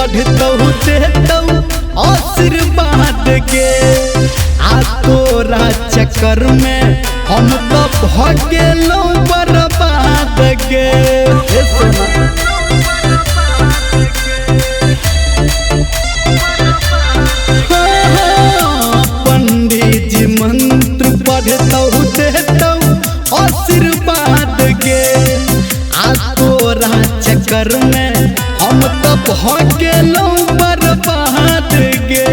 पढ़तौ देतौ आशीर्वाद गे। आ तोरा चक्कर में हम तो भ गेलौ बर्बाद गे। पंडित जी मंत्र पढ़तौ देतौ आशीर्वाद गे। आ तोरा चक्कर में हम तो भ गेलौ बर्बाद गे।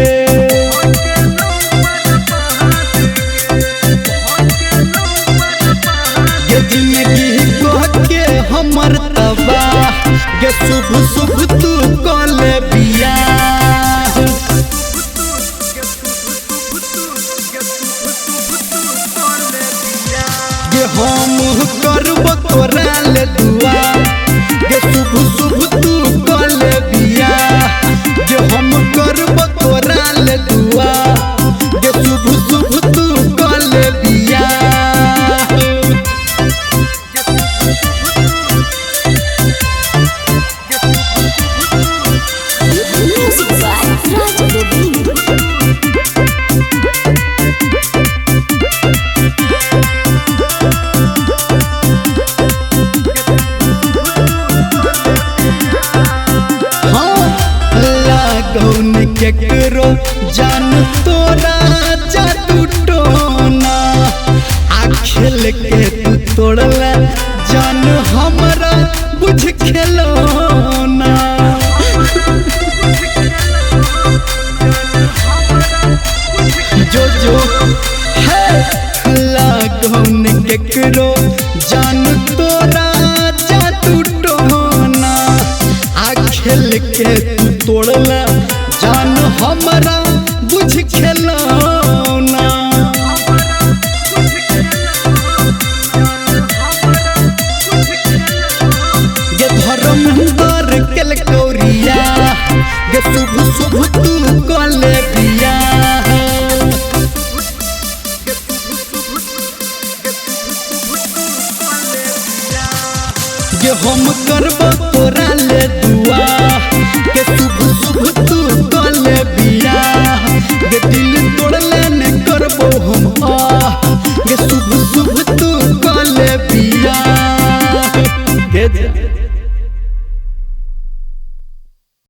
ये जिंदगी के हमर तबाह गे, शुभ शुभ तू कले बियाह। गे हम करब तोरा ले दुआ गे, शुभ शुभ तू कले बियाह। गे हम करब तोरा ले दुआ गे, शुभ शुभ तू कले बियाह। Music by Raj Govind. लागौन केकरो जान तोरा जादू टोना, आ खेल के तू तोड़ला जान हमरा बुझ खेलौना। जो जो है लागौन केकरो जान तोरा जादू टोना, आ खेल के तू तोड़ला जान हमरा बुझ खेलौना। गे धर्मेंद्र केल कौरिया गे, शुभ शुभ तू कले बियाह। गे हम करब तोरा ले दुआ के, शुभ शुभ तू कले बियाह। गे दिल तोड़ले ने करबो हम आह गे, शुभ शुभ तू कले बियाह। गे